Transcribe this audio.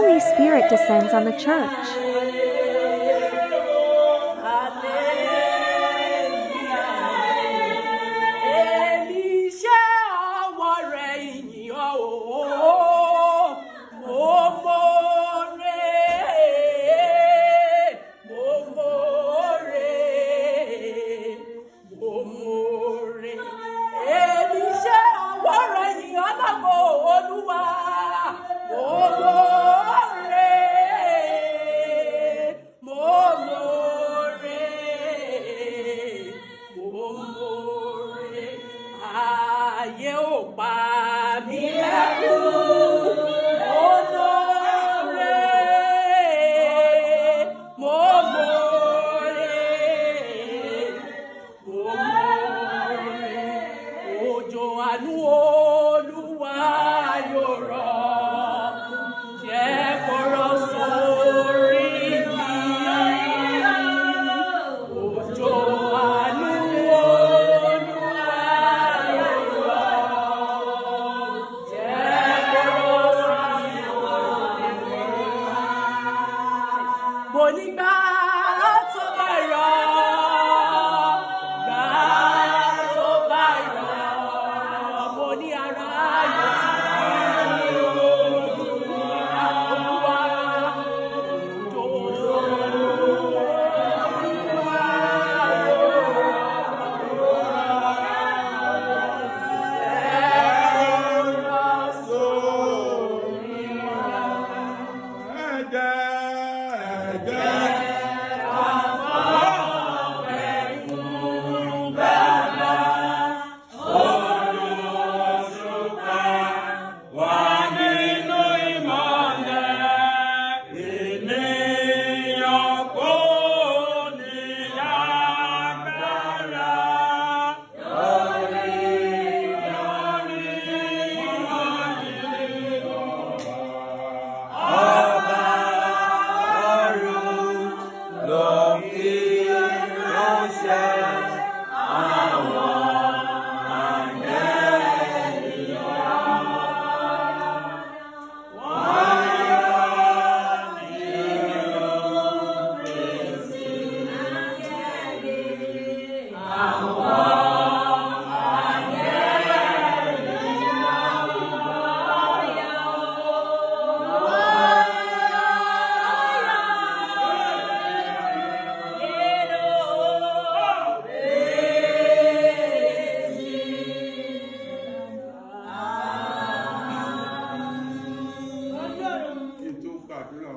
Holy Spirit descends on the church. Ayé ò pa mí lẹ́kún, olóore, mo mọ̀ọ́rẹ́, mo mọ̀ọ́rẹ́, òjò àánú Olúwa yóò rọ̀, jẹ́ kó rọ̀ sórí mi. Òjò àánú Olúwa yóò rọ̀, jẹ́ kó rọ̀ sórí mi. Mo ní gbà tó bá rọ̀, gbà tó bá rọ̀, mo ní ara yóò tù mí. Olúwa, òjò Olúwa yóò rọ̀, jẹ́ kó rọ̀ sórí wa. Ẹ̀jẹ̀, ẹ̀jẹ̀. Wà nínú ìmọ̀lẹ̀, ènìyàn kò ní agbára. Lórí lórí ìmọ̀lẹ̀ ọba ọ̀run ló fi ránṣẹ́ àwọn àǹgẹ́lì. Ètò gbàdúrà.